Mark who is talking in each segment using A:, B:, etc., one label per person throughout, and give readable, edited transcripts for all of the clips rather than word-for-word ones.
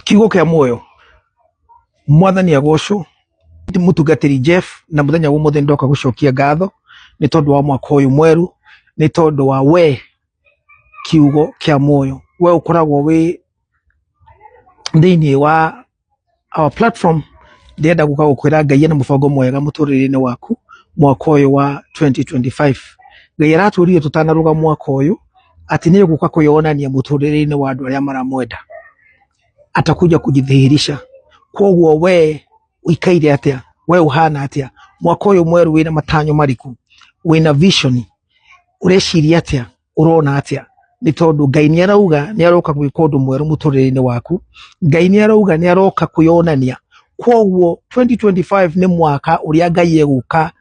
A: Kiugo kĩa muoyo, Mwathani agocwo. Mũtungatĩri Jeff, na mũthenya wa ũmũthĩ ndoka gũcokia ngatho nĩ tondũ wa mwaka ũyũ mwerũ, nĩ tondũ wa we kiugo kĩa muoyo. We ũkoragwo wĩ thĩiniĩ wa our platform. Ndĩrenda gũka gũkwĩra Ngai ena mũbango mwega mũtũrĩre-inĩ waku mwaka ũyũ wa 2025. Ngai aratwĩrire tũtanarũga mwaka ũyũ atĩ nĩ egũka kwĩyonania mũtũrĩre-inĩ wa andũ arĩa maramwenda. Atakuja kujidhihirisha. Koguo we ũikaire atĩa? We ũhana atĩa? Mwaka ũyũ mwerũ wĩna matanyo marĩkũ? Wĩna vision? Ũreciria atĩa? Ũrona atĩa? Nĩ tondũ Ngai nĩ arauga nĩ aroka gwĩka ũndũ mwerũ mũtũrĩre-inĩ waku. Ngai nĩ arauga nĩ aroka kwĩyonania. Koguo 2025 nĩ mwaka ũrĩa Ngai egũka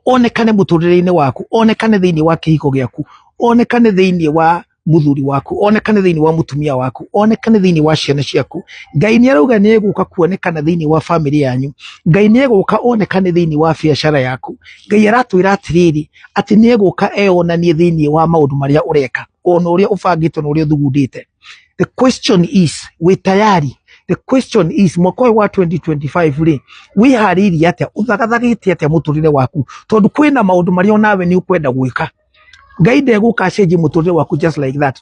A: onekane mũtũrĩre-inĩ waku, onekane thĩinĩ wa kĩhiko gĩaku, onekane thĩinĩ wa mũthuri waku, onekane thĩinĩ wa mũtumia waku, onekane thĩinĩ wa ciana ciaku. Ngai nĩ arauga nĩ egũka kuonekana thĩinĩ wa famĩlĩ yanyu. Ngai nĩ egũka onekane thĩinĩ wa biacara yaku. Ngai aratwĩra atĩrĩrĩ, atĩ nĩ egũka eyonanie thĩinĩ wa maũndũ marĩa ũreka, ona ũrĩa ũbangĩte na ũrĩa ũthugundĩte. The question is, wĩ tayari? The question is, mwaka ũyũ wa 2025 rĩ, wĩharĩirie atĩa? Ũthagathagĩte atĩa mũtũrĩre waku? Tondũ kwĩna maũndũ marĩa onawe nĩ ũkwenda gwĩka. Ngai ndegũka acenjie mũtũrĩre waku just like that.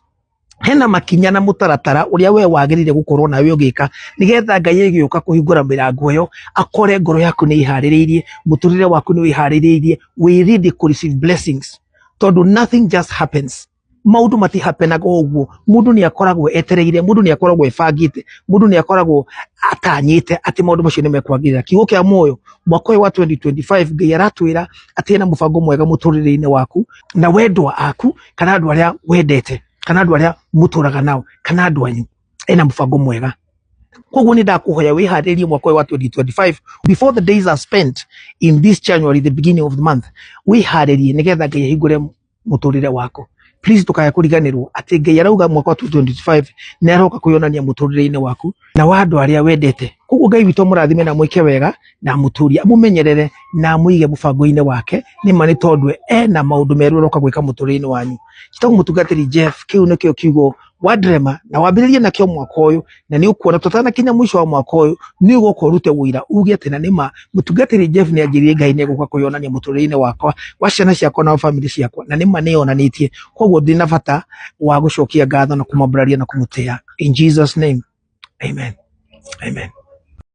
A: Hena makinya na mũtaratara ũrĩa we wagĩrĩire gũkorwo nawe ũgĩka nĩgetha Ngai agĩũka kũhingũra mĩrango ĩyo akore ngoro yaku nĩ ĩharĩrĩirie, mũtũrĩre waku nĩ wĩharĩrĩirie, wĩ ready kũ receive blessings. Tondũ nothing just happens. Maũndũ matihapenaga o ũguo. Mũndũ nĩ akoragwo etereire, mũndũ nĩ akoragwo ebangĩte, mũndũ nĩ akoragwo atanyĩte atĩ maũndũ macio nĩ mekwagĩrĩra. Kiugo kĩa muoyo, mwaka ũyũ wa 2025 Ngai aratwĩra atĩ ena mũbango mwega mũtũrĩre-inĩ waku na wendwa aku kana andũ arĩa wendete kana andũ arĩa mũtũraga nao kana andũ anyu, ena mũbango mwega. Koguo nĩ ndakũhoya wĩharĩrie mwaka ũyũ wa 2025 before the days are spent in this January, the beginning of the month, wĩharĩrie nĩgetha Ngai ahingũre mũtũrĩre waku. Please ndũkae kũriganĩrwo atĩ Ngai arauga mwaka wa 2025 nĩ aroka kwĩyonania mũtũrĩre-inĩ waku na wa andũ arĩa wendete. Koguo Ngai witũ amũrathime na amwĩke wega na amũtũrie, amũmenyerere na amũige mũbango-inĩ wake, nĩ ma nĩ tondũ ena maũndũ merũ aroka gwĩka mũtũrĩre-inĩ wanyu. Njĩtagwo mũtungatĩri Jeff, kĩu nĩkĩo kiugo wa Drema na wambĩrĩrie nakĩo mwaka ũyũ, na nĩ ũkuona tũtanakinya mũico wa mwaka ũyũ nĩ ũgoka ũrute ũira uge atĩ na nĩ ma mũtungatĩri Jeff nĩ anjĩrire Ngai nĩ egũka kwĩyonania mũtũrĩre-inĩ wakwa, wa ciana ciakwa na wa famĩlĩ ciakwa, na nĩ ma nĩ yonanĩtie. Koguo ndĩna bata wa gũcokia ngatho na kũmwambararia na kũmũtĩa. In Jesus name, amen. Amen.